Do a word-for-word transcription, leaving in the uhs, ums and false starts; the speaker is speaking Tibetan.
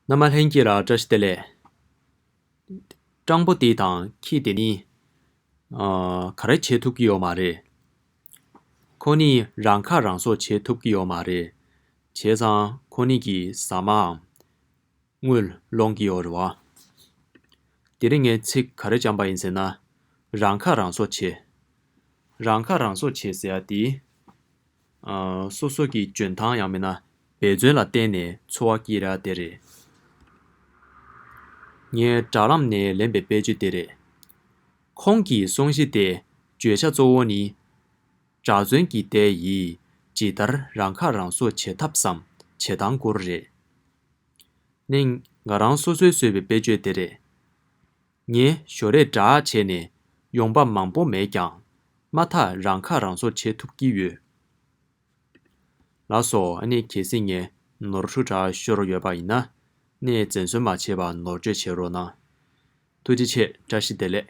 རྣམ་པ་ལྷན་རྒྱས་ལ་བཀྲ་ཤིས་བདེ་ལེགས། སྤྲང་པོ་འདི་དང་ཁྱི་དེ་ནི། ཨ། ག་རེ་བྱེད་ཐུབ་ཀྱི་ཡོད་མ་རེད། ཁོ་ནི་རང་ཁ་རང་གསོ་བྱེད་ཐུབ་ཀྱི་ཡོད་མ་རེད། བྱས་ཙང་ཁོ་ནི་གི་ཟ་མའམ་དངུལ་སློང་གི་ཡོད་རེད་བ། དེ་རིང་ངས་ཚིག་ག་རེ་བཅངས་པ་ཡིན་ཟེར་ན། རང་ཁ་རང་གསོ་བྱེད། རང་ཁ་རང་གསོ་བྱེད་ཟེར་ཡ་དེ། ཨ། སོ་སོ་གི་འཇོན་ཐང་ཡང་མིན་ན་འབད་བརྩོན་ལ་བརྟེན་ནས་འཚོ་བ་སྐྱེལ་ཡ་དེ་རེད། ངའི་དྲ་ལམ་ནས་ལེན་པའི་དཔེ་བརྗོད་དེ་རེད། ཁོང་གི་གསུང་གཞི་དེ་བརྗོད་བྱ་གཙོ་བོ་ནི། གྲྭ་བཙུན་གྱི་སྡེ་ཡིས་ཇི་ལྟར་རང་ཁ་རང་གསོ་བྱེད་ཐབས་སམ་བྱེད་སྟངས་སྐོར་རེད། ནི་ང་རང་སོ་སོས་བཟོས་པའི་དཔེ་བརྗོད་དེ་རེད། ངས་ཞོར་རས་འདྲ་བྱས་ནས་ཡོང་འབབ་མང་པོ་མེད་ཀྱང་མ་མཐའ་རང་ཁ་རང་གསོ་བྱེད་ཐུབ་ཀྱི་ཡོད། ལགས་སོ། ཨ་ནི་གལ་སྲིད་ངས་ནོར་འཁྲུལ་འདྲ་ཤོར་ཡོད་པ་ཡིན་ན་ནས་འཛེམ་ཟོན་མ་བྱས་པར་ནོར་བཅོས་བྱེད་རོགས་གནང་། ཐུགས་རྗེ་ཆེ། བཀྲ་ཤིས་བདེ་ལེགས།